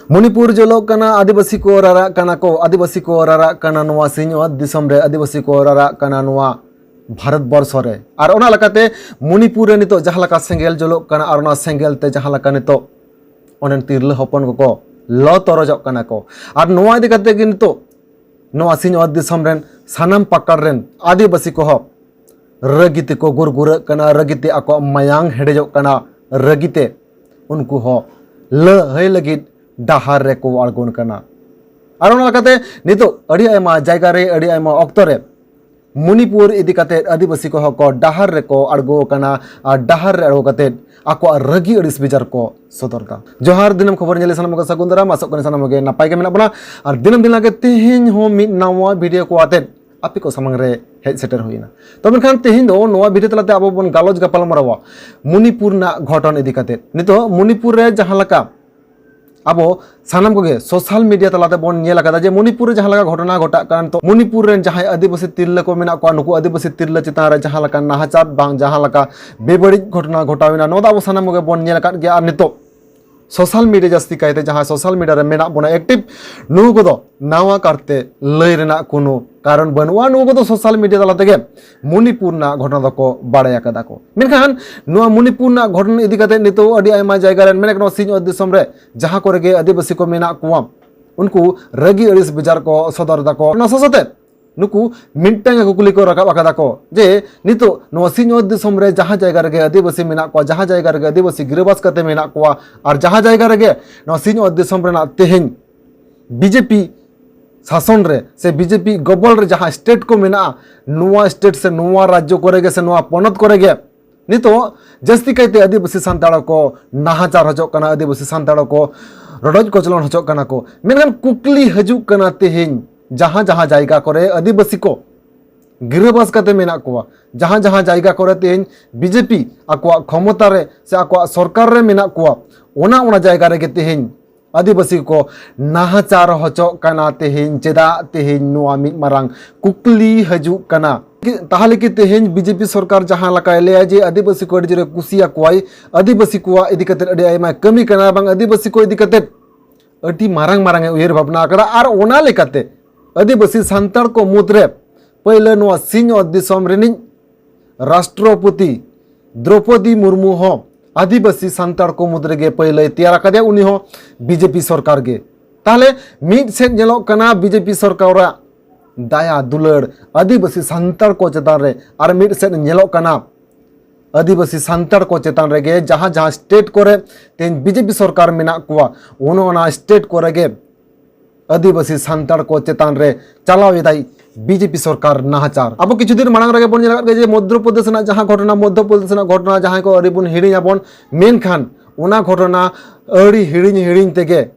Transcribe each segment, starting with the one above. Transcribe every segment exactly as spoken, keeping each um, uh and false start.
ᱢᱚᱱᱤᱯᱩᱨ ᱡᱚᱞᱚᱜ ᱠᱟᱱᱟ, ᱟᱹᱫᱤᱵᱟᱹᱥᱤ ᱠᱚ ᱨᱟᱨᱟᱜ ᱠᱟᱱᱟ ᱠᱚ, ᱟᱹᱫᱤᱵᱟᱹᱥᱤ ᱠᱚ ᱨᱟᱨᱟᱜ ᱠᱟᱱᱟ ᱱᱚᱣᱟ ᱥᱤᱧᱚᱛ ᱫᱤᱥᱚᱢ ᱨᱮ, ᱟᱹᱫᱤᱵᱟᱹᱥᱤ ᱠᱚ ᱨᱟᱨᱟᱜ ᱠᱟᱱᱟ ᱱᱚᱣᱟ ᱵᱷᱟᱨᱚᱛ ᱵᱚᱨᱥᱚ ᱨᱮ᱾ ᱟᱨ ᱚᱱᱟ ᱞᱮᱠᱟᱛᱮ ᱢᱚᱱᱤᱯᱩᱨ ᱨᱮ ᱱᱤᱛᱚᱜ ᱡᱟᱦᱟᱸ ᱞᱮᱠᱟ ᱥᱮᱸᱜᱮᱞ ᱡᱚᱞᱚᱜ ᱠᱟᱱᱟ ᱟᱨ ᱚᱱᱟ ᱥᱮᱸᱜᱮᱞ ᱛᱮ ᱡᱟᱦᱟᱸ ᱞᱮᱠᱟ ᱱᱤᱛᱚᱜ ᱚᱸᱰᱮᱱ ᱛᱤᱨᱞᱟᱹ ᱦᱚᱯᱚᱱ ᱠᱚᱠᱚ ᱞᱚ ᱛᱚᱨᱚᱡᱚᱜ ᱠᱟᱱᱟ ᱠᱚ, ᱟᱨ ᱱᱚᱣᱟ ᱤᱫᱤ ᱠᱟᱛᱮ ᱜᱮ ᱱᱤᱛᱚᱜ ᱱᱚᱣᱟ ᱥᱤᱧᱚᱛ ᱫᱤᱥᱚᱢ ᱨᱮᱱ ᱥᱟᱱᱟᱢ ᱯᱟᱠᱟᱲ ᱨᱮᱱ ᱟᱹᱫᱤᱵᱟᱹᱥᱤ ᱠᱚᱦᱚᱸ ᱨᱟᱹᱜᱤ ᱛᱮᱠᱚ ᱜᱩᱨᱜᱩᱨᱟᱹᱜ ᱠᱟᱱᱟ, ᱨᱟᱹᱜᱤ ᱛᱮ ᱟᱠᱚᱣᱟᱜ ᱢᱟᱭᱟᱝ ᱦᱮᱰᱮᱡᱚᱜ ᱠᱟᱱᱟ, ᱨᱟᱹᱜᱤ ᱛᱮ ᱩᱱᱠᱩ ᱦᱚᱸ ᱞᱟᱹᱲᱦᱟᱹᱭ ᱞᱟᱹᱜᱤᱫ ᱰᱟᱦᱟᱨ ᱨᱮᱠᱚ ᱟᱬᱜᱚᱱ ᱠᱟᱱᱟ᱾ ᱟᱨ ᱚᱱᱟ ᱞᱮᱠᱟᱛᱮ ᱱᱤᱛᱚᱜ ᱟᱹᱰᱤ ᱟᱭᱢᱟ ᱡᱟᱭᱜᱟ ᱨᱮ, ᱟᱹᱰᱤ ᱟᱭᱢᱟ ᱚᱠᱛᱚ ᱨᱮ ᱢᱚᱱᱤᱯᱩᱨ ᱤᱫᱤ ᱠᱟᱛᱮ ᱟᱹᱫᱤᱵᱟᱹᱥᱤ ᱠᱚᱦᱚᱸ ᱠᱚ ᱰᱟᱦᱟᱨ ᱨᱮᱠᱚ ᱟᱬᱜᱚ ᱟᱠᱟᱱᱟ ᱟᱨ ᱰᱟᱦᱟᱨ ᱨᱮ ᱟᱬᱜᱚ ᱠᱟᱛᱮ ᱟᱠᱚᱣᱟᱜ ᱨᱟᱹᱜᱤ ᱟᱹᱲᱤᱥ ᱵᱮᱡᱟᱨ ᱠᱚ ᱥᱚᱫᱚᱨ ᱮᱫᱟ᱾ ᱡᱚᱦᱟᱨ ᱫᱤᱱᱟᱹᱢ ᱠᱷᱚᱵᱚᱨ ᱧᱮᱞ ᱥᱟᱱᱟᱢ ᱠᱚ ᱥᱟᱹᱜᱩᱱ ᱫᱟᱨᱟᱢ, ᱟᱥᱚᱜ ᱠᱟᱱᱟ ᱥᱟᱱᱟᱢ ᱜᱮ ᱱᱟᱯᱟᱭ ᱜᱮ ᱢᱮᱱᱟᱜ ᱵᱚᱱᱟ᱾ ᱟᱨ ᱫᱤᱱᱟᱹᱢ ᱫᱤᱱ ᱞᱮᱠᱟ ᱛᱮᱦᱮᱧ ᱦᱚᱸ ᱢᱤᱫ ᱱᱟᱣᱟ ᱵᱷᱤᱰᱤᱭᱳ ᱠᱚ ᱟᱛᱮ ᱟᱯᱮ ᱠᱚ ᱥᱟᱢᱟᱝ ᱨᱮ ᱦᱮᱡ ᱥᱮᱴᱮᱨ ᱦᱩᱭᱱᱟ᱾ ᱛᱚ ᱢᱮᱱᱠᱷᱟᱱ ᱛᱮᱦᱮᱧ ᱫᱚ ᱱᱚᱣᱟ ᱵᱷᱤᱰᱤᱭᱳ ᱛᱟᱞᱟᱛᱮ ᱟᱵᱚ ᱵᱚᱱ ᱜᱟᱞᱚᱪ ᱜᱟᱯᱟᱞ ᱢᱟᱨᱟᱣᱟ ᱢᱚᱱᱤᱯᱩᱨ ᱨᱮᱱᱟᱜ ᱜᱷᱚᱴᱚᱱ ᱤᱫᱤ ᱠᱟᱛᱮ᱾ ᱱᱤᱛᱚᱜ ᱢᱚᱱᱤᱯᱩᱨ ᱨᱮ ᱡᱟᱦᱟᱸ ᱞᱮᱠᱟ ᱟᱵᱚ ᱥᱟᱱᱟᱢ ᱠᱚᱜᱮ ᱥᱳᱥᱟᱞ ᱢᱤᱰᱤᱭᱟ ᱛᱟᱞᱟᱛᱮ ᱵᱚᱱ ᱧᱮᱞ ᱟᱠᱟᱫᱟ ᱡᱮ ᱢᱚᱱᱤᱯᱩᱨ ᱨᱮ ᱡᱟᱦᱟᱸ ᱞᱮᱠᱟ ᱜᱷᱚᱴᱚᱱᱟ ᱜᱷᱚᱴᱟᱜ ᱠᱟᱱ, ᱛᱚ ᱢᱚᱱᱤᱯᱩᱨ ᱨᱮᱱ ᱡᱟᱦᱟᱸᱭ ᱟᱹᱫᱤᱵᱟᱹᱥᱤ ᱛᱤᱨᱞᱟᱹ ᱠᱚ ᱢᱮᱱᱟᱜ ᱠᱚᱣᱟ, ᱱᱩᱠᱩ ᱟᱹᱫᱤᱵᱟᱹᱥᱤ ᱛᱤᱨᱞᱟᱹ ᱪᱮᱛᱟᱱ ᱨᱮ ᱡᱟᱦᱟᱸ ᱞᱮᱠᱟ ᱱᱟᱦᱟᱪᱟᱨ ᱵᱟᱝ ᱡᱟᱦᱟᱸ ᱞᱮᱠᱟ ᱵᱮᱵᱟᱹᱲᱤᱡ ᱜᱷᱚᱴᱚᱱᱟ ᱜᱷᱚᱴᱟᱣ ᱮᱱᱟ, ᱱᱚᱣᱟ ᱫᱚ ᱟᱵᱚ ᱥᱟᱱᱟᱢ ᱠᱚᱜᱮ ᱵᱚᱱ ᱧᱮᱞ ᱟᱠᱟᱫ ᱜᱮᱭᱟ᱾ ᱟᱨ ᱱᱤᱛᱚᱜ ᱥᱳᱥᱟᱞ ᱢᱤᱰᱤᱭᱟ, ᱡᱟᱹᱥᱛᱤ ᱠᱟᱭᱛᱮ ᱡᱟᱦᱟᱸ ᱥᱳᱥᱟᱞ ᱢᱤᱰᱤᱭᱟ ᱨᱮ ᱢᱮᱱᱟᱜ ᱵᱚᱱᱟ ᱮᱠᱴᱤᱵᱷ, ᱱᱩᱠᱩ ᱠᱚᱫᱚ ᱱᱟᱣᱟ ᱠᱟᱨᱛᱮ ᱞᱟᱹᱭ ᱨᱮᱱᱟᱜ ᱠᱳᱱᱳ ᱠᱟᱨᱚᱱ ᱵᱟᱹᱱᱩᱜᱼᱟ᱾ ᱱᱩᱠᱩ ᱠᱚᱫᱚ ᱥᱳᱥᱟᱞ ᱢᱤᱰᱤᱭᱟ ᱛᱟᱞᱟ ᱛᱮᱜᱮ ᱢᱚᱱᱤᱯᱩᱨ ᱨᱮᱱᱟᱜ ᱜᱷᱚᱴᱚᱱᱟ ᱫᱚᱠᱚ ᱵᱟᱲᱟᱭ ᱟᱠᱟᱫᱟ ᱠᱚ᱾ ᱢᱮᱱᱠᱷᱟᱱ ᱱᱚᱣᱟ ᱢᱚᱱᱤᱯᱩᱨ ᱨᱮᱱᱟᱜ ᱜᱷᱚᱴᱚᱱᱟ ᱤᱫᱤ ᱠᱟᱛᱮ ᱱᱤᱛᱚᱜ ᱟᱹᱰᱤ ᱟᱭᱢᱟ ᱡᱟᱭᱜᱟ ᱨᱮᱱ, ᱢᱮᱱ ᱜᱟᱱᱚᱜᱼᱟ ᱥᱤᱧᱚᱛ ᱫᱤᱥᱚᱢ ᱨᱮ ᱡᱟᱦᱟᱸ ᱠᱚᱨᱮ ᱜᱮ ᱟᱹᱫᱤᱵᱟᱹᱥᱤ ᱠᱚ ᱢᱮᱱᱟᱜ ᱠᱚᱣᱟ, ᱩᱱᱠᱩ ᱨᱟᱹᱜᱤ ᱟᱹᱲᱤᱥ ᱵᱮᱡᱟᱨ ᱠᱚ ᱥᱚᱫᱚᱨ ᱫᱟᱠᱚ᱾ ᱚᱱᱟ ᱥᱟᱶ ᱥᱟᱶᱛᱮ ᱱᱩᱠᱩ ᱢᱤᱫᱴᱟᱝ ᱜᱮ ᱠᱩᱠᱞᱤ ᱠᱚ ᱨᱟᱠᱟᱵ ᱟᱠᱟᱫᱟ ᱠᱚ ᱡᱮ ᱱᱤᱛᱚᱜ ᱱᱚᱣᱟ ᱥᱤᱧᱚᱛ ᱫᱤᱥᱚᱢ ᱨᱮ ᱡᱟᱦᱟᱸ ᱡᱟᱭᱜᱟ ᱨᱮᱜᱮ ᱟᱹᱫᱤᱵᱟᱹᱥᱤ ᱢᱮᱱᱟᱜ ᱠᱚᱣᱟ, ᱡᱟᱦᱟᱸ ᱡᱟᱭᱜᱟ ᱨᱮᱜᱮ ᱟᱹᱫᱤᱵᱟᱹᱥᱤ ᱜᱤᱨᱟᱹᱵᱟᱥ ᱠᱟᱛᱮ ᱢᱮᱱᱟᱜ ᱠᱚᱣᱟ, ᱟᱨ ᱡᱟᱦᱟᱸ ᱡᱟᱭᱜᱟ ᱨᱮᱜᱮ ᱱᱚᱣᱟ ᱥᱤᱧᱚᱛ ᱫᱤᱥᱚᱢ ᱨᱮᱱᱟᱜ ᱛᱮᱦᱮᱧ ᱵᱤᱡᱮᱯᱤ ᱥᱟᱥᱚᱱ ᱨᱮ ᱥᱮ ᱵᱤᱡᱮᱯᱤ ᱜᱚᱵᱚᱞ ᱨᱮ ᱡᱟᱦᱟᱸ ᱥᱴᱮᱴ ᱠᱚ ᱢᱮᱱᱟᱜᱼᱟ, ᱱᱚᱣᱟ ᱥᱴᱮᱴ ᱥᱮ ᱱᱚᱣᱟ ᱨᱟᱡᱽᱡᱚ ᱠᱚᱨᱮ ᱜᱮ ᱥᱮ ᱱᱚᱣᱟ ᱯᱚᱱᱚᱛ ᱠᱚᱨᱮ ᱜᱮ ᱱᱤᱛᱚᱜ ᱡᱟᱹᱥᱛᱤ ᱠᱟᱭᱛᱮ ᱟᱹᱫᱤᱵᱟᱹᱥᱤ ᱥᱟᱱᱛᱟᱲ ᱠᱚ ᱱᱟᱦᱟᱪᱟᱨ ᱦᱚᱪᱚᱜ ᱠᱟᱱᱟ, ᱟᱹᱫᱤᱵᱟᱹᱥᱤ ᱥᱟᱱᱛᱟᱲ ᱠᱚ ᱨᱚᱰᱚᱡ ᱠᱚᱪᱞᱚᱱ ᱦᱚᱪᱚᱜ ᱠᱟᱱᱟ ᱠᱚ᱾ ᱢᱮᱱᱠᱷᱟᱱ ᱠᱩᱠᱞᱤ ᱦᱤᱡᱩᱜ ᱠᱟᱱᱟ, ᱛᱮᱦᱮᱧ ᱡᱟᱦᱟᱸ ᱡᱟᱦᱟᱸ ᱡᱟᱭᱜᱟ ᱠᱚᱨᱮ ᱟᱹᱫᱤᱵᱟᱹᱥᱤ ᱠᱚ ᱜᱤᱨᱟᱹᱵᱟᱥ ᱠᱟᱛᱮ ᱢᱮᱱᱟᱜ ᱠᱚᱣᱟ, ᱡᱟᱦᱟᱸ ᱡᱟᱦᱟᱸ ᱡᱟᱭᱜᱟ ᱠᱚᱨᱮ ᱛᱮᱦᱮᱧ ᱵᱤᱡᱮᱯᱤ ᱟᱠᱚᱣᱟᱜ ᱠᱷᱚᱢᱚᱛᱟ ᱨᱮ ᱥᱮ ᱟᱠᱚᱣᱟᱜ ᱥᱚᱨᱠᱟᱨ ᱨᱮ ᱢᱮᱱᱟᱜ ᱠᱚᱣᱟ, ᱚᱱᱟ ᱚᱱᱟ ᱡᱟᱭᱜᱟ ᱨᱮᱜᱮ ᱛᱮᱦᱮᱧ ᱟᱹᱫᱤᱵᱟᱹᱥᱤ ᱠᱚ ᱱᱟᱦᱟᱪᱟᱨ ᱦᱚᱪᱚᱜ ᱠᱟᱱᱟ᱾ ᱛᱮᱦᱮᱧ ᱪᱮᱫᱟᱜ? ᱛᱮᱦᱮᱧ ᱱᱚᱣᱟ ᱢᱤᱫ ᱢᱟᱨᱟᱝ ᱠᱩᱠᱞᱤ ᱦᱤᱡᱩᱜ ᱠᱟᱱᱟ᱾ ᱛᱟᱦᱚᱞᱮ ᱠᱤ ᱛᱮᱦᱮᱧ ᱵᱤᱡᱮᱯᱤ ᱥᱚᱨᱠᱟᱨ ᱡᱟᱦᱟᱸ ᱞᱮᱠᱟᱭ ᱞᱟᱹᱭᱟ ᱡᱮ ᱟᱹᱫᱤᱵᱟᱹᱥᱤ ᱠᱚ ᱟᱹᱰᱤ ᱡᱳᱨᱮ ᱠᱩᱥᱤᱭᱟᱠᱚᱣᱟᱭ, ᱟᱹᱫᱤᱵᱟᱹᱥᱤ ᱠᱚᱣᱟᱜ ᱤᱫᱤ ᱠᱟᱛᱮ ᱟᱹᱰᱤ ᱟᱭᱢᱟ ᱠᱟᱹᱢᱤ ᱠᱟᱱᱟ, ᱵᱟᱝ ᱟᱹᱫᱤᱵᱟᱹᱥᱤ ᱠᱚ ᱤᱫᱤ ᱠᱟᱛᱮ ᱟᱹᱰᱤ ᱢᱟᱨᱟᱝ ᱢᱟᱨᱟᱝ ᱮ ᱩᱭᱦᱟᱹᱨ ᱵᱷᱟᱵᱽᱱᱟ ᱟᱠᱟᱫᱟ᱾ ᱟᱨ ᱚᱱᱟ ᱞᱮᱠᱟᱛᱮ ᱟᱹᱫᱤᱵᱟᱹᱥᱤ ᱥᱟᱱᱛᱟᱲ ᱠᱚ ᱢᱩᱫᱽᱨᱮ ᱯᱟᱹᱭᱞᱟᱹ ᱱᱚᱣᱟ ᱥᱤᱧᱚᱛ ᱫᱤᱥᱚᱢ ᱨᱤᱱᱤᱡ ᱨᱟᱥᱴᱨᱚᱯᱚᱛᱤ ᱫᱨᱚᱯᱚᱫᱤ ᱢᱩᱨᱢᱩ ᱦᱚᱸ ᱟᱹᱫᱤᱵᱟᱹᱥᱤ ᱥᱟᱱᱛᱟᱲ ᱠᱚ ᱢᱩᱫᱽ ᱨᱮᱜᱮ ᱯᱟᱹᱭᱞᱟᱹᱭ ᱛᱮᱭᱟᱨ ᱟᱠᱟᱫᱮᱭᱟ, ᱩᱱᱤ ᱦᱚᱸ ᱵᱤᱡᱮᱯᱤ ᱥᱚᱨᱠᱟᱨ ᱜᱮ᱾ ᱛᱟᱦᱞᱮ ᱢᱤᱫ ᱥᱮᱫ ᱧᱮᱞᱚᱜ ᱠᱟᱱᱟ ᱵᱤᱡᱮᱯᱤ ᱥᱚᱨᱠᱟᱨᱟᱜ ᱫᱟᱭᱟ ᱫᱩᱞᱟᱹᱲ ᱟᱹᱫᱤᱵᱟᱹᱥᱤ ᱥᱟᱱᱛᱟᱲ ᱠᱚ ᱪᱮᱛᱟᱱ ᱨᱮ, ᱟᱨ ᱢᱤᱫ ᱥᱮᱫ ᱧᱮᱞᱚᱜ ᱠᱟᱱᱟ ᱟᱹᱫᱤᱵᱟᱹᱥᱤ ᱥᱟᱱᱛᱟᱲ ᱠᱚ ᱪᱮᱛᱟᱱ ᱨᱮᱜᱮ ᱡᱟᱦᱟᱸ ᱡᱟᱦᱟᱸ ᱥᱴᱮᱴ ᱠᱚᱨᱮ ᱛᱮᱦᱮᱧ ᱵᱤᱡᱮᱯᱤ ᱥᱚᱨᱠᱟᱨ ᱢᱮᱱᱟᱜ ᱠᱚᱣᱟ, ᱚᱱᱟ ᱚᱱᱟ ᱥᱴᱮᱴ ᱠᱚᱨᱮ ᱜᱮ ᱟᱹᱫᱤᱵᱟᱹᱥᱤ ᱥᱟᱱᱛᱟᱲ ᱠᱚ ᱪᱮᱛᱟᱱ ᱨᱮ ᱪᱟᱞᱟᱣ ᱮᱫᱟᱭ ᱵᱤᱡᱮᱯᱤ ᱥᱚᱨᱠᱟᱨ ᱱᱟᱦᱟᱪᱟᱨ᱾ ᱟᱵᱚ ᱠᱤᱪᱷᱩ ᱫᱤᱱ ᱢᱟᱲᱟᱝ ᱨᱮᱜᱮ ᱵᱚᱱ ᱧᱮᱞ ᱟᱠᱟᱫ ᱜᱮᱭᱟ ᱡᱮ ᱢᱚᱫᱽᱫᱷᱚ ᱯᱨᱚᱫᱮᱥ ᱨᱮᱱᱟᱜ ᱡᱟᱦᱟᱸ ᱜᱷᱚᱴᱚᱱᱟ, ᱢᱚᱫᱽᱫᱷᱚ ᱯᱨᱚᱫᱮᱥ ᱨᱮᱱᱟᱜ ᱜᱷᱚᱴᱚᱱᱟ ᱡᱟᱦᱟᱸᱭ ᱠᱚ ᱟᱹᱰᱤ ᱵᱚᱱ ᱦᱤᱲᱤᱧ ᱟᱵᱚᱱ, ᱢᱮᱱᱠᱷᱟᱱ ᱚᱱᱟ ᱜᱷᱚᱴᱚᱱᱟ ᱟᱹᱰᱤ ᱦᱤᱲᱤᱧ ᱦᱤᱲᱤᱧ ᱛᱮᱜᱮ,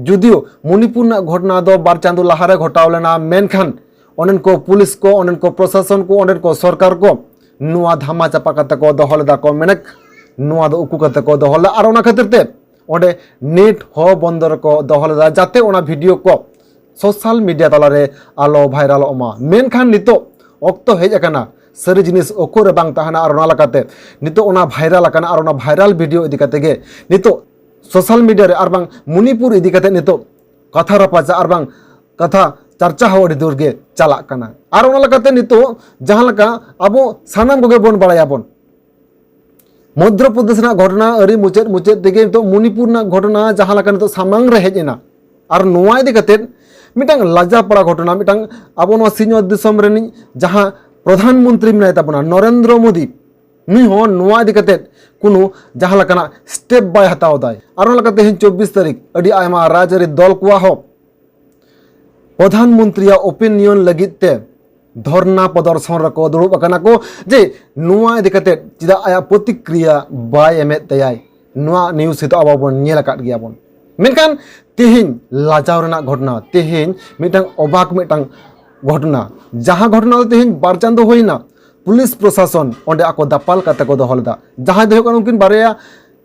ᱡᱩᱫᱤᱭᱳ ᱢᱚᱱᱤᱯᱩᱨ ᱨᱮᱱᱟᱜ ᱜᱷᱚᱴᱚᱱᱟ ᱫᱚ ᱵᱟᱨ ᱪᱟᱸᱫᱳ ᱞᱟᱦᱟᱨᱮ ᱜᱷᱚᱴᱟᱣ ᱞᱮᱱᱟ, ᱢᱮᱱᱠᱷᱟᱱ ᱚᱸᱰᱮᱱ ᱠᱚ ᱯᱩᱞᱤᱥ ᱠᱚ, ᱚᱸᱰᱮᱱ ᱠᱚ ᱯᱨᱚᱥᱟᱥᱚᱱ ᱠᱚ, ᱚᱸᱰᱮᱱ ᱠᱚ ᱥᱚᱨᱠᱟᱨ ᱠᱚ ᱱᱚᱣᱟ ᱫᱷᱟᱢᱟ ᱪᱟᱯᱟ ᱠᱟᱛᱮ ᱠᱚ ᱫᱚᱦᱚ ᱞᱮᱫᱟ ᱠᱚ, ᱢᱮᱱᱮᱠ ᱱᱚᱣᱟ ᱫᱚ ᱩᱠᱩ ᱠᱟᱛᱮ ᱠᱚ ᱫᱚᱦᱚ ᱞᱮᱫᱟ᱾ ᱟᱨ ᱚᱱᱟ ᱠᱷᱟᱹᱛᱤᱨ ᱛᱮ ᱚᱸᱰᱮ ᱱᱮᱴ ᱦᱚᱸ ᱵᱚᱱᱫᱚ ᱨᱮᱠᱚ ᱫᱚᱦᱚ ᱞᱮᱫᱟ, ᱡᱟᱛᱮ ᱚᱱᱟ ᱵᱷᱤᱰᱤᱭᱳ ᱠᱚ ᱥᱳᱥᱟᱞ ᱢᱤᱰᱤᱭᱟ ᱛᱟᱞᱟᱨᱮ ᱟᱞᱚ ᱵᱷᱟᱭᱨᱟᱞᱚᱜ ᱢᱟ᱾ ᱢᱮᱱᱠᱷᱟᱱ ᱱᱤᱛᱚᱜ ᱚᱠᱛᱚ ᱦᱮᱡ ᱟᱠᱟᱱᱟ, ᱥᱟᱹᱨᱤ ᱡᱤᱱᱤᱥ ᱚᱠᱚ ᱨᱮ ᱵᱟᱝ ᱛᱟᱦᱮᱱᱟ᱾ ᱟᱨ ᱚᱱᱟ ᱞᱮᱠᱟᱛᱮ ᱱᱤᱛᱚᱜ ᱚᱱᱟ ᱵᱷᱟᱭᱨᱟᱞ ᱟᱠᱟᱱᱟ, ᱟᱨ ᱚᱱᱟ ᱵᱷᱟᱭᱨᱟᱞ ᱵᱷᱤᱰᱤᱭᱳ ᱤᱫᱤ ᱠᱟᱛᱮ ᱜᱮ ᱱᱤᱛᱚᱜ ᱥᱳᱥᱟᱞ ᱢᱤᱰᱤᱭᱟ ᱨᱮ ᱟᱨ ᱵᱟᱝ ᱢᱚᱱᱤᱯᱩᱨ ᱤᱫᱤ ᱠᱟᱛᱮ ᱱᱤᱛᱚᱜ ᱠᱟᱛᱷᱟ ᱨᱟᱯᱟᱪᱟᱜ ᱟᱨ ᱵᱟᱝ ᱠᱟᱛᱷᱟ ᱪᱟᱨᱪᱟ ᱦᱚᱸ ᱟᱹᱰᱤ ᱡᱳᱨ ᱜᱮ ᱪᱟᱞᱟᱜ ᱠᱟᱱᱟ᱾ ᱟᱨ ᱚᱱᱟ ᱞᱮᱠᱟᱛᱮ ᱱᱤᱛᱚᱜ ᱡᱟᱦᱟᱸ ᱞᱮᱠᱟ ᱟᱵᱚ ᱥᱟᱱᱟᱢ ᱠᱚᱜᱮ ᱵᱚᱱ ᱵᱟᱲᱟᱭᱟᱵᱚᱱ, ᱢᱚᱫᱽᱫᱷᱚ ᱯᱨᱚᱫᱮᱥ ᱨᱮᱱᱟᱜ ᱜᱷᱚᱴᱚᱱᱟ ᱟᱹᱨᱤ ᱢᱩᱪᱟᱹᱫ ᱢᱩᱪᱟᱹᱫ ᱛᱮᱜᱮ ᱱᱤᱛᱚᱜ ᱢᱚᱱᱤᱯᱩᱨ ᱨᱮᱱᱟᱜ ᱜᱷᱚᱴᱚᱱᱟ ᱡᱟᱦᱟᱸ ᱞᱮᱠᱟ ᱱᱤᱛᱚᱜ ᱥᱟᱢᱟᱝ ᱨᱮ ᱦᱮᱡ ᱮᱱᱟ᱾ ᱟᱨ ᱱᱚᱣᱟ ᱤᱫᱤ ᱠᱟᱛᱮᱫ ᱢᱤᱫᱴᱟᱝ ᱞᱟᱡᱟᱯᱟᱲᱟ ᱜᱷᱚᱴᱚᱱᱟ, ᱢᱤᱫᱴᱟᱝ ᱟᱵᱚ ᱱᱚᱣᱟ ᱥᱤᱧᱚᱛ ᱫᱤᱥᱚᱢ ᱨᱤᱱᱤᱡ ᱡᱟᱦᱟᱸ ᱯᱨᱚᱫᱷᱟᱱ ᱢᱚᱱᱛᱨᱤ ᱢᱮᱱᱟᱭ ᱛᱟᱵᱚᱱᱟ ᱱᱚᱨᱮᱱᱫᱨᱚ ᱢᱳᱫᱤ, ᱱᱩᱭ ᱦᱚᱸ ᱱᱚᱣᱟ ᱤᱫᱤ ᱠᱟᱛᱮᱫ ᱠᱳᱱᱳ ᱡᱟᱦᱟᱸ ᱞᱮᱠᱟᱱᱟᱜ ᱥᱴᱮᱯ ᱵᱟᱭ ᱦᱟᱛᱟᱣ ᱫᱟᱭ᱾ ᱟᱨ ᱚᱱᱟ ᱞᱮᱠᱟᱛᱮ ᱛᱮᱦᱮᱧ ᱪᱚᱵᱵᱤᱥ ᱛᱟᱹᱨᱤᱠᱷ ᱟᱹᱰᱤ ᱟᱭᱢᱟ ᱨᱟᱡᱽᱟᱹᱨᱤ ᱫᱚᱞ ᱠᱚᱣᱟᱜ ᱦᱚᱸ ᱯᱨᱚᱫᱷᱟᱱ ᱢᱚᱱᱛᱨᱤᱭᱟᱜ ᱳᱯᱤᱱᱤᱭᱚᱱ ᱞᱟᱹᱜᱤᱫ ᱛᱮ ᱫᱷᱚᱨᱱᱟ ᱯᱨᱚᱫᱚᱨᱥᱚᱱ ᱨᱮᱠᱚ ᱫᱩᱲᱩᱵ ᱟᱠᱟᱱᱟ ᱠᱚ, ᱡᱮ ᱱᱚᱣᱟ ᱤᱫᱤ ᱠᱟᱛᱮ ᱪᱮᱫᱟᱜ ᱟᱭᱟᱜ ᱯᱨᱚᱛᱤᱠᱨᱤᱭᱟ ᱵᱟᱭ ᱮᱢᱮᱫ ᱛᱟᱭᱟᱭ᱾ ᱱᱚᱣᱟ ᱱᱤᱭᱩᱡᱽ ᱱᱤᱛᱚᱜ ᱟᱵᱚ ᱵᱚᱱ ᱧᱮᱞ ᱟᱠᱟᱫ ᱜᱮᱭᱟ ᱵᱚᱱ᱾ ᱢᱮᱱᱠᱷᱟᱱ ᱛᱮᱦᱮᱧ ᱞᱟᱡᱟᱣ ᱨᱮᱱᱟᱜ ᱜᱷᱚᱴᱚᱱᱟ, ᱛᱮᱦᱮᱧ ᱢᱤᱫᱴᱟᱝ ᱚᱵᱟᱠ ᱢᱤᱫᱴᱟᱝ ᱜᱷᱚᱴᱚᱱᱟ, ᱡᱟᱦᱟᱸ ᱜᱷᱚᱴᱚᱱᱟ ᱫᱚ ᱛᱮᱦᱮᱧ ᱵᱟᱨ ᱪᱟᱸᱫᱚ ᱦᱩᱭᱱᱟ, ᱯᱩᱞᱤᱥ ᱯᱨᱚᱥᱟᱥᱚᱱ ᱚᱸᱰᱮ ᱟᱠᱚ ᱫᱟᱯᱟᱞ ᱠᱟᱛᱮ ᱠᱚ ᱫᱚᱦᱚ ᱞᱮᱫᱟ᱾ ᱡᱟᱦᱟᱸᱭ ᱫᱚ ᱦᱩᱭᱩᱜ ᱠᱟᱱᱟ ᱩᱱᱠᱤᱱ ᱵᱟᱨᱭᱟ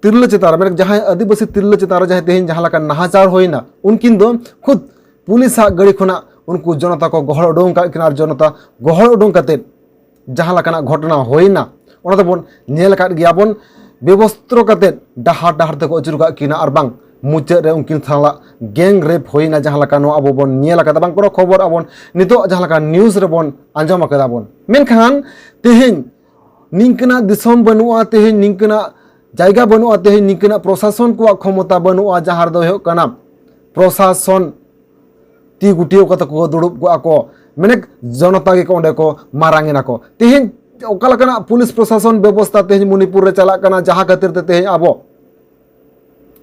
ᱛᱤᱨᱞᱟᱹ ᱪᱮᱛᱟᱱ ᱨᱮ, ᱢᱟᱱᱮ ᱡᱟᱦᱟᱸᱭ ᱟᱹᱫᱤᱵᱟᱹᱥᱤ ᱛᱤᱨᱞᱟᱹ ᱪᱮᱛᱟᱱ ᱨᱮ ᱡᱟᱦᱟᱸᱭ ᱛᱮᱦᱮᱧ ᱡᱟᱦᱟᱸ ᱞᱮᱠᱟ ᱱᱟᱦᱟᱪᱟᱨ ᱦᱩᱭᱱᱟ, ᱩᱱᱠᱤᱱ ᱫᱚ ᱠᱷᱩᱫ ᱯᱩᱞᱤᱥᱟᱜ ᱜᱟᱹᱰᱤ ᱠᱷᱚᱱᱟᱜ ᱩᱱᱠᱩ ᱡᱚᱱᱚᱛᱟ ᱠᱚ ᱜᱚᱦᱚᱲ ᱩᱰᱩᱝ ᱟᱠᱟᱫ ᱠᱤᱱᱟ᱾ ᱟᱨ ᱡᱚᱱᱚᱛᱟ ᱜᱚᱦᱚᱲ ᱩᱰᱩᱝ ᱠᱟᱛᱮᱫ ᱡᱟᱦᱟᱸ ᱞᱮᱠᱟᱱᱟᱜ ᱜᱷᱚᱴᱚᱱᱟ ᱦᱩᱭᱱᱟ, ᱚᱱᱟ ᱫᱚᱵᱚᱱ ᱧᱮᱞ ᱟᱠᱟᱫ ᱜᱮᱭᱟ ᱵᱚᱱ᱾ ᱵᱮᱵᱚᱥᱛᱨᱚ ᱠᱟᱛᱮᱫ ᱰᱟᱦᱟᱨ ᱰᱟᱦᱟᱨ ᱛᱮᱠᱚ ᱟᱹᱪᱩᱨ ᱠᱟᱜ ᱠᱤᱱᱟ, ᱟᱨ ᱵᱟᱝ ᱢᱩᱪᱟᱹᱫ ᱨᱮ ᱩᱱᱠᱤᱱ ᱥᱟᱞᱟᱜ ᱜᱮᱝ ᱨᱮᱯ ᱦᱩᱭᱱᱟ, ᱡᱟᱦᱟᱸ ᱞᱮᱠᱟ ᱱᱚᱣᱟ ᱟᱵᱚ ᱵᱚᱱ ᱧᱮᱞ ᱟᱠᱟᱫᱟ, ᱵᱟᱝ ᱠᱳᱱᱳ ᱠᱷᱚᱵᱚᱨ ᱟᱵᱚᱱ ᱱᱤᱛᱚᱜ ᱡᱟᱦᱟᱸ ᱞᱮᱠᱟ ᱱᱤᱭᱩᱡᱽ ᱨᱮᱵᱚᱱ ᱟᱸᱡᱚᱢ ᱟᱠᱟᱫᱟ ᱵᱚᱱ᱾ ᱢᱮᱱᱠᱷᱟᱱ ᱛᱮᱦᱮᱧ ᱱᱤᱝᱠᱟᱹᱱᱟᱜ ᱫᱤᱥᱚᱢ ᱵᱟᱹᱱᱩᱜᱼᱟ, ᱛᱮᱦᱮᱧ ᱱᱤᱝᱠᱟᱹᱱᱟᱜ ᱡᱟᱭᱜᱟ ᱵᱟᱹᱱᱩᱜᱼᱟ, ᱛᱮᱦᱮᱧ ᱱᱤᱝᱠᱟᱹᱱᱟᱜ ᱯᱨᱚᱥᱟᱥᱚᱱ ᱠᱚᱣᱟᱜ ᱠᱷᱚᱢᱚᱛᱟ ᱵᱟᱹᱱᱩᱜᱼᱟ, ᱡᱟᱦᱟᱸ ᱨᱮᱫᱚ ᱦᱩᱭᱩᱜ ᱠᱟᱱᱟ ᱯᱨᱚᱥᱟᱥᱚᱱ ᱛᱤ ᱜᱩᱴᱤᱭᱟᱹᱣ ᱠᱟᱛᱮ ᱠᱚ ᱫᱩᱲᱩᱵ ᱠᱚᱜᱼᱟ ᱠᱚ, ᱢᱟᱱᱮ ᱡᱚᱱᱚᱛᱟ ᱜᱮᱠᱚ ᱚᱸᱰᱮ ᱠᱚ ᱢᱟᱨᱟᱝ ᱮᱱᱟ ᱠᱚ᱾ ᱛᱮᱦᱮᱧ ᱚᱠᱟ ᱞᱮᱠᱟᱱᱟᱜ ᱯᱩᱞᱤᱥ ᱯᱨᱚᱥᱟᱥᱚᱱ ᱵᱮᱵᱚᱥᱛᱷᱟ ᱛᱮᱦᱮᱧ ᱢᱚᱱᱤᱯᱩᱨ ᱨᱮ ᱪᱟᱞᱟᱜ ᱠᱟᱱᱟ, ᱡᱟᱦᱟᱸ ᱠᱷᱟᱹᱛᱤᱨ ᱛᱮ ᱛᱮᱦᱮᱧ ᱟᱵᱚ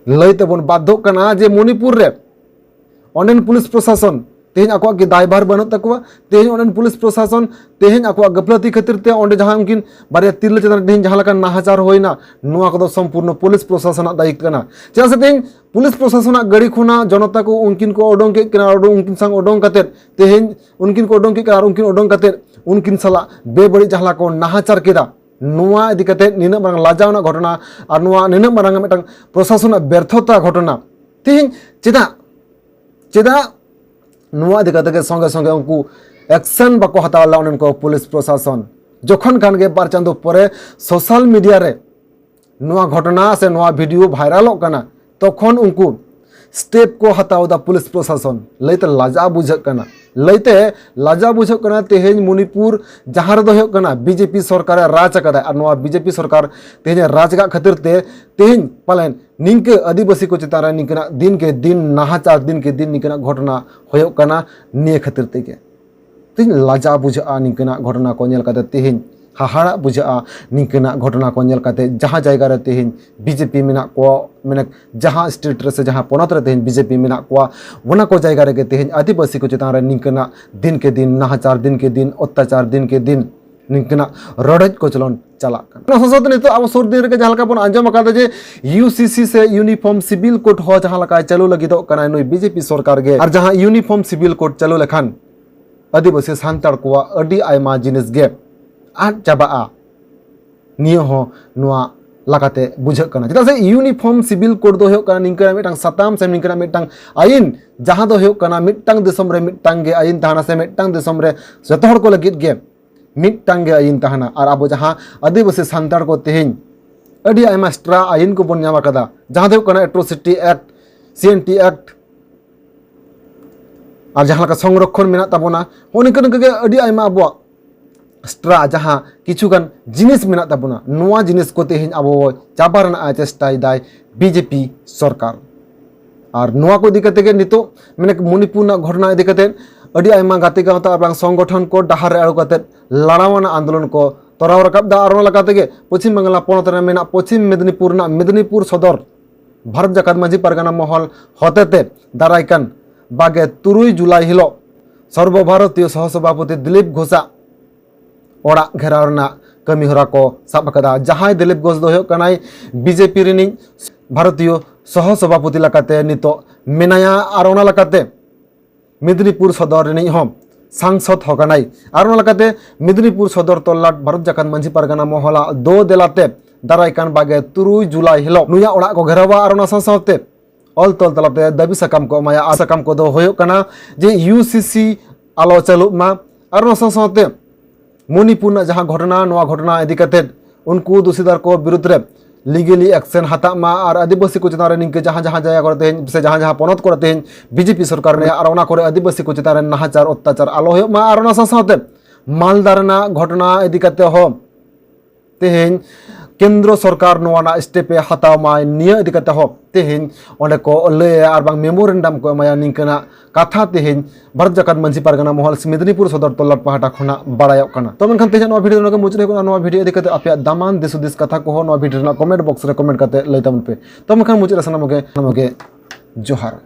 ᱞᱟᱹᱭ ᱛᱮᱵᱚᱱ ᱵᱟᱫᱽᱫᱷᱚᱜ ᱠᱟᱱᱟ ᱡᱮ ᱢᱚᱱᱤᱯᱩᱨ ᱨᱮ ᱚᱸᱰᱮᱱ ᱯᱩᱞᱤᱥ ᱯᱨᱚᱥᱟᱥᱚᱱ ᱛᱮᱦᱮᱧ ᱟᱠᱚᱣᱟᱜ ᱜᱮ ᱫᱟᱭᱵᱷᱟᱨ ᱵᱟᱹᱱᱩᱜ ᱛᱟᱠᱚᱣᱟ᱾ ᱛᱮᱦᱮᱧ ᱚᱸᱰᱮᱱ ᱯᱩᱞᱤᱥ ᱯᱨᱚᱥᱟᱥᱚᱱ ᱛᱮᱦᱮᱧ ᱟᱠᱚᱣᱟᱜ ᱜᱟᱹᱯᱞᱟᱹᱛᱤ ᱠᱷᱟᱹᱛᱤᱨ ᱛᱮ ᱚᱸᱰᱮ ᱡᱟᱦᱟᱸ ᱩᱱᱠᱤᱱ ᱵᱟᱨᱭᱟ ᱛᱤᱨᱞᱟᱹ ᱪᱮᱛᱟᱱ ᱨᱮ ᱛᱮᱦᱮᱧ ᱡᱟᱦᱟᱸ ᱞᱮᱠᱟ ᱱᱟᱦᱟᱪᱟᱨ ᱦᱩᱭᱱᱟ, ᱱᱚᱣᱟ ᱠᱚᱫᱚ ᱥᱚᱢᱯᱩᱨᱱᱚ ᱯᱩᱞᱤᱥ ᱯᱨᱚᱥᱟᱥᱚᱱᱟᱜ ᱫᱟᱭᱤᱛ ᱠᱟᱱᱟ᱾ ᱪᱮᱫᱟᱜ ᱥᱮ ᱛᱮᱦᱮᱧ ᱯᱩᱞᱤᱥ ᱯᱨᱚᱥᱟᱥᱚᱱᱟᱜ ᱜᱟᱹᱰᱤ ᱠᱷᱚᱱᱟᱜ ᱡᱚᱱᱚᱛᱟ ᱠᱚ ᱩᱱᱠᱤᱱ ᱠᱚ ᱚᱰᱚᱝ ᱠᱮᱫ ᱠᱤᱱᱟ, ᱚᱰᱚᱝ, ᱩᱱᱠᱤᱱ ᱥᱟᱶ ᱚᱰᱚᱝ ᱠᱟᱛᱮᱫ ᱛᱮᱦᱮᱧ ᱩᱱᱠᱤᱱ ᱠᱚ ᱚᱰᱚᱝ ᱠᱮᱫ ᱠᱤᱱᱟ ᱟᱨ ᱩᱱᱠᱤᱱ ᱚᱰᱚᱝ ᱠᱟᱛᱮᱫ ᱩᱱᱠᱤᱱ ᱥᱟᱞᱟᱜ ᱵᱮᱵᱟᱹᱲᱤᱡ ᱡᱟᱦᱟᱸ ᱞᱮᱠᱟ ᱠᱚ ᱱᱟᱦᱟᱪᱟᱨ ᱠᱮᱫᱟ, ᱱᱚᱣᱟ ᱤᱫᱤ ᱠᱟᱛᱮᱫ ᱱᱤᱱᱟᱹᱜ ᱢᱟᱨᱟᱝ ᱞᱟᱡᱟᱣ ᱨᱮᱱᱟᱜ ᱜᱷᱚᱴᱚᱱᱟ ᱟᱨ ᱱᱚᱣᱟ ᱱᱤᱱᱟᱹᱜ ᱢᱟᱨᱟᱝ ᱢᱤᱫᱴᱟᱝ ᱯᱨᱚᱥᱟᱥᱚᱱᱟᱜ ᱵᱮᱨᱛᱷᱚᱛᱟ ᱜᱷᱚᱴᱚᱱᱟ ᱛᱮᱦᱮᱧ ᱪᱮᱫᱟᱜ, ᱪᱮᱫᱟᱜ ᱱᱚᱣᱟ ᱤᱫᱤ ᱠᱟᱛᱮ ᱜᱮ ᱥᱚᱸᱜᱮ ᱥᱚᱸᱜᱮ ᱩᱱᱠᱩ ᱮᱠᱥᱮᱱ ᱵᱟᱠᱚ ᱦᱟᱛᱟᱣ ᱞᱮᱫᱟ ᱚᱸᱰᱮᱱ ᱠᱚ ᱯᱩᱞᱤᱥ ᱯᱨᱚᱥᱟᱥᱚᱱ? ᱡᱚᱠᱷᱚᱱ ᱠᱷᱟᱱ ᱜᱮ ᱵᱟᱨ ᱪᱟᱸᱫᱳ ᱯᱚᱨᱮ ᱥᱳᱥᱟᱞ ᱢᱤᱰᱤᱭᱟ ᱨᱮ ᱱᱚᱣᱟ ᱜᱷᱚᱴᱚᱱᱟ ᱥᱮ ᱱᱚᱣᱟ ᱵᱷᱤᱰᱤᱭᱳ ᱵᱷᱟᱭᱨᱟᱞᱚᱜ ᱠᱟᱱᱟ, ᱛᱚᱠᱷᱚᱱ ᱩᱱᱠᱩ ᱥᱴᱮᱯ ᱠᱚ ᱦᱟᱛᱟᱣ ᱮᱫᱟ ᱯᱩᱞᱤᱥ ᱯᱨᱚᱥᱟᱥᱚᱱ᱾ ᱞᱟᱹᱭᱛᱮ ᱞᱟᱡᱟᱣ ᱵᱩᱡᱷᱟᱹᱜ ᱠᱟᱱᱟ, ᱞᱟᱹᱭᱛᱮ ᱞᱟᱡᱟᱣ ᱵᱩᱡᱷᱟᱹᱜ ᱠᱟᱱᱟ᱾ ᱛᱮᱦᱮᱧ ᱢᱚᱱᱤᱯᱩᱨ ᱡᱟᱦᱟᱸ ᱨᱮᱫᱚ ᱦᱩᱭᱩᱜ ᱠᱟᱱᱟ ᱵᱤᱡᱮᱯᱤ ᱥᱚᱨᱠᱟᱨᱮ ᱨᱟᱡᱽ ᱟᱠᱟᱫᱟ ᱟᱨ ᱱᱚᱣᱟ ᱵᱤᱡᱮᱯᱤ ᱥᱚᱨᱠᱟᱨ ᱛᱮᱦᱮᱧ ᱨᱟᱡᱽ ᱟᱠᱟᱫ ᱠᱷᱟᱹᱛᱤᱨ ᱛᱮ ᱛᱮᱦᱮᱧ ᱯᱟᱞᱮᱱ ᱱᱤᱝᱠᱟᱹ ᱟᱹᱫᱤᱵᱟᱹᱥᱤ ᱠᱚ ᱪᱮᱛᱟᱱ ᱨᱮ ᱱᱤᱝᱠᱟᱹᱱᱟᱜ ᱫᱤᱱ ᱠᱮ ᱫᱤᱱ ᱱᱟᱦᱟᱪᱟᱨ, ᱫᱤᱱ ᱠᱮ ᱫᱤᱱ ᱱᱤᱝᱠᱟᱹᱱᱟᱜ ᱜᱷᱚᱴᱚᱱᱟ ᱦᱩᱭᱩᱜ ᱠᱟᱱᱟ ᱱᱤᱭᱟᱹ ᱠᱷᱟᱹᱛᱤᱨ ᱛᱮᱜᱮ᱾ ᱛᱮᱦᱮᱧ ᱞᱟᱡᱟᱣ ᱵᱩᱡᱷᱟᱹᱜᱼᱟ ᱱᱤᱝᱠᱟᱹᱱᱟᱜ ᱜᱷᱚᱴᱚᱱᱟ ᱠᱚ ᱧᱮᱞ ᱠᱟᱛᱮ, ᱛᱮᱦᱮᱧ ᱦᱟᱦᱟᱲᱟᱜ ᱵᱩᱡᱷᱟᱹᱜᱼᱟ ᱱᱤᱝᱠᱟᱹᱱᱟᱜ ᱜᱷᱚᱴᱚᱱᱟ ᱠᱚ ᱧᱮᱞ ᱠᱟᱛᱮ, ᱡᱟᱦᱟᱸ ᱡᱟᱭᱜᱟ ᱨᱮ ᱛᱮᱦᱮᱧ ᱵᱤᱡᱮᱯᱤ ᱢᱮᱱᱟᱜ ᱠᱚᱣᱟ, ᱢᱟᱱᱮ ᱡᱟᱦᱟᱸ ᱥᱴᱮᱴ ᱨᱮ ᱥᱮ ᱡᱟᱦᱟᱸ ᱯᱚᱱᱚᱛ ᱨᱮ ᱛᱮᱦᱮᱧ ᱵᱤᱡᱮᱯᱤ ᱢᱮᱱᱟᱜ ᱠᱚᱣᱟ, ᱚᱱᱟ ᱠᱚ ᱡᱟᱭᱜᱟ ᱨᱮᱜᱮ ᱛᱮᱦᱮᱧ ᱟᱹᱫᱤᱵᱟᱹᱥᱤ ᱠᱚ ᱪᱮᱛᱟᱱ ᱨᱮ ᱱᱤᱝᱠᱟᱹᱱᱟᱜ ᱫᱤᱱ ᱠᱮ ᱫᱤᱱ ᱱᱟᱦᱟᱪᱟᱨ, ᱫᱤᱱ ᱠᱮ ᱫᱤᱱ ᱚᱛᱛᱟᱪᱟᱨ, ᱫᱤᱱ ᱠᱮ ᱫᱤᱱ ᱱᱤᱝᱠᱟᱹᱱᱟᱜ ᱨᱚᱰᱚᱡ ᱠᱚᱪᱞᱚᱱ ᱪᱟᱞᱟᱜ ᱠᱟᱱᱟ᱾ ᱚᱱᱟ ᱥᱟᱶ ᱥᱟᱶᱛᱮ ᱱᱤᱛᱚᱜ ᱟᱵᱚ ᱥᱩᱨ ᱫᱤᱱ ᱨᱮᱜᱮ ᱡᱟᱦᱟᱸ ᱞᱮᱠᱟ ᱵᱚᱱ ᱟᱸᱡᱚᱢ ᱟᱠᱟᱫᱟ ᱡᱮ ᱤᱭᱩ ᱥᱤ ᱥᱤ ᱥᱮ ᱤᱭᱩᱱᱤᱯᱷᱚᱨᱢ ᱥᱤᱵᱤᱞ ᱠᱳᱰ ᱦᱚᱸ ᱡᱟᱦᱟᱸ ᱞᱮᱠᱟᱭ ᱪᱟᱹᱞᱩ ᱞᱟᱹᱜᱤᱫᱚᱜ ᱠᱟᱱᱟᱭ ᱱᱩᱭ ᱵᱤᱡᱮᱯᱤ ᱥᱚᱨᱠᱟᱨ ᱜᱮ, ᱟᱨ ᱡᱟᱦᱟᱸ ᱤᱭᱩᱱᱤᱯᱷᱚᱨᱢ ᱥᱤᱵᱤᱞ ᱠᱳᱰ ᱪᱟᱹᱞᱩ ᱞᱮᱠᱷᱟᱱ ᱟᱹᱫᱤᱵᱟᱹᱥᱤ ᱥᱟᱱᱛᱟᱲ ᱠᱚᱣᱟᱜ ᱟᱹᱰᱤ ᱟᱭᱢᱟ ᱡᱤᱱᱤᱥ ᱜᱮ ᱟᱫ ᱪᱟᱵᱟᱜᱼᱟ, ᱱᱤᱭᱟᱹ ᱦᱚᱸ ᱱᱚᱣᱟ ᱞᱮᱠᱟᱛᱮ ᱵᱩᱡᱷᱟᱹᱜ ᱠᱟᱱᱟ᱾ ᱪᱮᱫᱟᱜ ᱥᱮ ᱤᱭᱩᱱᱤᱯᱷᱚᱨᱢ ᱥᱤᱵᱤᱞ ᱠᱳᱰ ᱫᱚ ᱦᱩᱭᱩᱜ ᱠᱟᱱᱟ ᱱᱤᱝᱠᱟᱹᱱᱟᱜ ᱢᱤᱫᱴᱟᱝ ᱥᱟᱛᱟᱢ ᱥᱮ ᱱᱤᱝᱠᱟᱹᱱᱟᱜ ᱢᱤᱫᱴᱟᱝ ᱟᱹᱭᱤᱱ, ᱡᱟᱦᱟᱸ ᱫᱚ ᱦᱩᱭᱩᱜ ᱠᱟᱱᱟ ᱢᱤᱫᱴᱟᱝ ᱫᱤᱥᱚᱢ ᱨᱮ ᱢᱤᱫᱴᱟᱝ ᱜᱮ ᱟᱹᱭᱤᱱ ᱛᱟᱦᱮᱱᱟ ᱥᱮ ᱢᱤᱫᱴᱟᱝ ᱫᱤᱥᱚᱢ ᱨᱮ ᱡᱚᱛᱚ ᱦᱚᱲ ᱠᱚ ᱞᱟᱹᱜᱤᱫ ᱜᱮ ᱢᱤᱫᱴᱟᱝ ᱜᱮ ᱟᱹᱭᱤᱱ ᱛᱟᱦᱮᱱᱟ᱾ ᱟᱨ ᱟᱵᱚ ᱡᱟᱦᱟᱸ ᱟᱹᱫᱤᱵᱟᱹᱥᱤ ᱥᱟᱱᱛᱟᱲ ᱠᱚ ᱛᱮᱦᱮᱧ ᱟᱹᱰᱤ ᱟᱭᱢᱟ ᱮᱠᱥᱴᱨᱟ ᱟᱭᱤᱱ ᱠᱚᱵᱚᱱ ᱧᱟᱢ ᱟᱠᱟᱫᱟ, ᱡᱟᱦᱟᱸ ᱫᱚ ᱦᱩᱭᱩᱜ ᱠᱟᱱᱟ ᱮᱴᱨᱳᱥᱤᱴᱤ ᱮᱠᱴ, ᱥᱤ ᱮᱱ ᱴᱤ ᱮᱠᱴ, ᱟᱨ ᱡᱟᱦᱟᱸ ᱞᱮᱠᱟ ᱥᱚᱝᱨᱚᱠᱷᱚᱱ ᱢᱮᱱᱟᱜ ᱛᱟᱵᱚᱱᱟ, ᱦᱚᱸᱜᱼᱚ ᱱᱤᱝᱠᱟᱹ ᱱᱤᱝᱠᱟᱹ ᱜᱮ ᱟᱹᱰᱤ ᱟᱭᱢᱟ ᱟᱵᱚᱣᱟᱜ ᱮᱠᱥᱴᱨᱟ ᱡᱟᱦᱟᱸ ᱠᱤᱪᱷᱩ ᱜᱟᱱ ᱡᱤᱱᱤᱥ ᱢᱮᱱᱟᱜ ᱛᱟᱵᱚᱱᱟ, ᱱᱚᱣᱟ ᱡᱤᱱᱤᱥ ᱠᱚ ᱛᱮᱦᱮᱧ ᱟᱵᱚ ᱪᱟᱵᱟ ᱨᱮᱱᱟᱜ ᱮ ᱪᱮᱥᱴᱟᱭᱮᱫᱟᱭ ᱵᱤ ᱡᱮ ᱯᱤ ᱥᱚᱨᱠᱟᱨ᱾ ᱟᱨ ᱱᱚᱣᱟ ᱠᱚ ᱤᱫᱤ ᱠᱟᱛᱮ ᱜᱮ ᱱᱤᱛᱚᱜ, ᱢᱟᱱᱮ, ᱢᱚᱱᱤᱯᱩᱨ ᱨᱮᱱᱟᱜ ᱜᱷᱚᱴᱚᱱᱟ ᱤᱫᱤ ᱠᱟᱛᱮ ᱟᱹᱰᱤ ᱟᱭᱢᱟ ᱜᱟᱛᱮ ᱜᱟᱶᱛᱟ ᱟᱨ ᱵᱟᱝ ᱥᱚᱝᱜᱚᱴᱷᱚᱱ ᱠᱚ ᱰᱟᱦᱟᱨ ᱨᱮ ᱟᱬᱜᱚ ᱠᱟᱛᱮ ᱞᱟᱲᱟᱣ ᱟᱱᱟᱜ ᱟᱱᱫᱳᱞᱚᱱ ᱠᱚ ᱛᱚᱨᱟᱣ ᱨᱟᱠᱟᱵ ᱮᱫᱟ᱾ ᱟᱨ ᱚᱱᱟ ᱞᱮᱠᱟ ᱛᱮᱜᱮ ᱯᱚᱪᱷᱤᱢ ᱵᱟᱝᱞᱟ ᱯᱚᱱᱚᱛ ᱨᱮ ᱢᱮᱱᱟᱜ ᱯᱚᱪᱷᱤᱢ ᱢᱮᱫᱽᱱᱤᱯᱩᱨ ᱨᱮᱱᱟᱜ ᱢᱮᱫᱽᱱᱤᱯᱩᱨ ᱥᱚᱫᱚᱨ ᱵᱷᱟᱨᱚᱛ ᱡᱟᱠᱟᱛ ᱢᱟᱹᱡᱷᱤ ᱯᱟᱨᱜᱟᱱᱟ ᱢᱚᱦᱚᱞ ᱦᱚᱛᱮᱛᱮ ᱫᱟᱨᱟᱭ ᱠᱟᱱ ᱵᱟᱜᱮ ᱛᱩᱨᱩᱭ ᱡᱩᱞᱟᱭ ᱦᱤᱞᱳᱜ ᱥᱚᱨᱵᱚ ᱵᱷᱟᱨᱚᱛᱤᱭᱚ ᱥᱚᱦᱚ ᱥᱚᱵᱷᱟᱯᱚᱛᱤ ᱫᱤᱞᱤᱯ ᱜᱷᱳᱥᱟᱜ ᱚᱲᱟᱜ ᱜᱷᱮᱨᱟᱣ ᱨᱮᱱᱟᱜ ᱠᱟᱹᱢᱤ ᱦᱚᱨᱟ ᱠᱚ ᱥᱟᱵ ᱟᱠᱟᱫᱟ᱾ ᱡᱟᱦᱟᱸᱭ ᱫᱤᱞᱤᱯ ᱜᱷᱳᱥ ᱫᱚ ᱦᱩᱭᱩᱜ ᱠᱟᱱᱟᱭ ᱵᱤ ᱡᱮ ᱯᱤ ᱨᱤᱱᱤᱡ ᱵᱷᱟᱨᱚᱛᱤᱭᱚ ᱥᱚᱦᱚ ᱥᱚᱵᱷᱟᱯᱚᱛᱤ ᱞᱮᱠᱟᱛᱮ ᱱᱤᱛᱚᱜ ᱢᱮᱱᱟᱭᱟ, ᱟᱨ ᱚᱱᱟ ᱞᱮᱠᱟᱛᱮ ᱢᱮᱫᱽᱱᱤᱯᱩᱨ ᱥᱚᱫᱚᱨ ᱨᱤᱱᱤᱡ ᱦᱚᱸ ᱥᱟᱝᱥᱚᱫ ᱦᱚᱸ ᱠᱟᱱᱟᱭ᱾ ᱟᱨ ᱚᱱᱟ ᱞᱮᱠᱟᱛᱮ ᱢᱮᱫᱽᱱᱤᱯᱩᱨ ᱥᱚᱫᱚᱨ ᱛᱚᱞᱞᱟᱴ ᱵᱷᱟᱨᱚᱛ ᱡᱟᱠᱟᱛ ᱢᱟᱹᱡᱷᱤ ᱯᱟᱨᱜᱟᱱᱟ ᱢᱚᱦᱚᱞᱟᱜ ᱫᱳ ᱫᱮᱞᱟᱛᱮ ᱫᱟᱨᱟᱭ ᱠᱟᱱ ᱵᱟᱜᱮ ᱛᱩᱨᱩᱭ ᱡᱩᱞᱟᱭ ᱦᱤᱞᱳᱜ ᱱᱩᱭᱟᱜ ᱚᱲᱟᱜ ᱠᱚ ᱜᱷᱮᱨᱟᱣᱟ ᱟᱨ ᱚᱱᱟ ᱥᱟᱶ ᱥᱟᱶᱛᱮ ᱚᱞ ᱛᱚᱞ ᱛᱟᱞᱟᱛᱮ ᱫᱟᱹᱵᱤ ᱥᱟᱠᱟᱢ ᱠᱚ ᱮᱢᱟᱭᱟ᱾ ᱟᱨ ᱥᱟᱠᱟᱢ ᱠᱚᱫᱚ ᱦᱩᱭᱩᱜ ᱠᱟᱱᱟ ᱡᱮ ᱤᱭᱩ ᱥᱤ ᱥᱤ ᱟᱞᱚ ᱪᱟᱹᱞᱩᱜ ᱢᱟ, ᱟᱨ ᱚᱱᱟ ᱥᱟᱶ ᱥᱟᱶᱛᱮ ᱢᱚᱱᱤᱯᱩᱨ ᱨᱮᱱᱟᱜ ᱡᱟᱦᱟᱸ ᱜᱷᱚᱴᱚᱱᱟ, ᱱᱚᱣᱟ ᱜᱷᱚᱴᱚᱱᱟ ᱤᱫᱤ ᱠᱟᱛᱮ ᱩᱱᱠᱩ ᱫᱩᱥᱤᱫᱟᱨ ᱠᱚ ᱵᱤᱨᱩᱫᱽ ᱨᱮ ᱞᱤᱜᱮᱞᱤ ᱮᱠᱥᱮᱱ ᱦᱟᱛᱟᱜ ᱢᱟ, ᱟᱨ ᱟᱹᱫᱤᱵᱟᱹᱥᱤ ᱠᱚ ᱪᱮᱛᱟᱱ ᱨᱮ ᱱᱤᱝᱠᱟᱹ ᱡᱟᱦᱟᱸ ᱡᱟᱦᱟᱸ ᱡᱟᱭᱜᱟ ᱠᱚᱨᱮ ᱛᱮᱦᱮᱧ ᱥᱮ ᱡᱟᱦᱟᱸ ᱡᱟᱦᱟᱸ ᱯᱚᱱᱚᱛ ᱠᱚᱨᱮ ᱛᱮᱦᱮᱧ ᱵᱤ ᱡᱮ ᱯᱤ ᱥᱚᱨᱠᱟᱨ ᱢᱮᱱᱟᱜᱼᱟ, ᱟᱨ ᱚᱱᱟ ᱠᱚᱨᱮ ᱟᱹᱫᱤᱵᱟᱹᱥᱤ ᱠᱚ ᱪᱮᱛᱟᱱ ᱨᱮ ᱱᱟᱦᱟᱪᱟᱨ ᱚᱛᱛᱟᱪᱟᱨ ᱟᱞᱚ ᱦᱩᱭᱩᱜ ᱢᱟ, ᱟᱨ ᱚᱱᱟ ᱥᱟᱶ ᱥᱟᱶᱛᱮ ᱢᱟᱞᱫᱟ ᱨᱮᱱᱟᱜ ᱜᱷᱚᱴᱚᱱᱟ ᱤᱫᱤ ᱠᱟᱛᱮ ᱦᱚᱸ ᱛᱮᱦᱮᱧ ᱠᱮᱱᱫᱨᱚ ᱥᱚᱨᱠᱟᱨ ᱱᱚᱣᱟ ᱨᱮᱱᱟᱜ ᱥᱴᱮᱯ ᱮ ᱦᱟᱛᱟᱣ ᱢᱟᱭ, ᱱᱤᱭᱟᱹ ᱤᱫᱤ ᱠᱟᱛᱮ ᱦᱚᱸ ᱛᱮᱦᱮᱧ ᱚᱸᱰᱮ ᱠᱚ ᱞᱟᱹᱭᱟ ᱟᱨ ᱵᱟᱝ ᱢᱮᱢᱳᱨᱮᱱᱰᱟᱢ ᱠᱚ ᱮᱢᱟᱭᱟ᱾ ᱱᱤᱝᱠᱟᱹᱱᱟᱜ ᱠᱟᱛᱷᱟ ᱛᱮᱦᱮᱧ ᱵᱷᱟᱨᱚᱛ ᱡᱟᱠᱟᱛ ᱢᱟᱹᱡᱷᱤ ᱯᱟᱨᱜᱟᱱᱟ ᱢᱚᱦᱚᱞ ᱥᱮ ᱢᱮᱫᱽᱱᱤᱯᱩᱨ ᱥᱚᱫᱚᱨ ᱛᱚᱞᱞᱟᱴ ᱯᱟᱦᱴᱟ ᱠᱷᱚᱱᱟᱜ ᱵᱟᱲᱟᱭᱚᱜ ᱠᱟᱱᱟ᱾ ᱛᱚ ᱢᱮᱱᱠᱷᱟᱱ ᱛᱮᱦᱮᱧ ᱱᱚᱣᱟ ᱵᱷᱤᱰᱤᱭᱳ ᱱᱚᱰᱮ ᱜᱮ ᱢᱩᱪᱟᱹᱫ ᱦᱩᱭᱩᱜ ᱠᱟᱱᱟ᱾ ᱱᱚᱣᱟ ᱵᱷᱤᱰᱤᱭᱳ ᱤᱫᱤ ᱠᱟᱛᱮ ᱟᱯᱮᱭᱟᱜ ᱫᱟᱢᱟᱱ ᱫᱤᱥ ᱦᱩᱫᱤᱥ ᱠᱟᱛᱷᱟ ᱠᱚᱦᱚᱸ ᱱᱚᱣᱟ ᱵᱷᱤᱰᱤᱭᱳ ᱨᱮᱱᱟᱜ ᱠᱚᱢᱮᱱᱴ ᱵᱚᱠᱥ ᱨᱮ ᱠᱚᱢᱮᱱᱴ ᱠᱟᱛᱮ ᱞᱟᱹᱭ ᱛᱟᱵᱚᱱ ᱯᱮ᱾ ᱛᱚ ᱢᱮᱱᱠᱷᱟᱱ ᱢᱩᱪᱟᱹᱫ ᱨᱮ ᱥᱟᱱᱟᱢ ᱠᱚᱜᱮ, ᱥᱟᱱᱟᱢ ᱠᱚᱜᱮ ᱡᱚᱦᱟᱨ᱾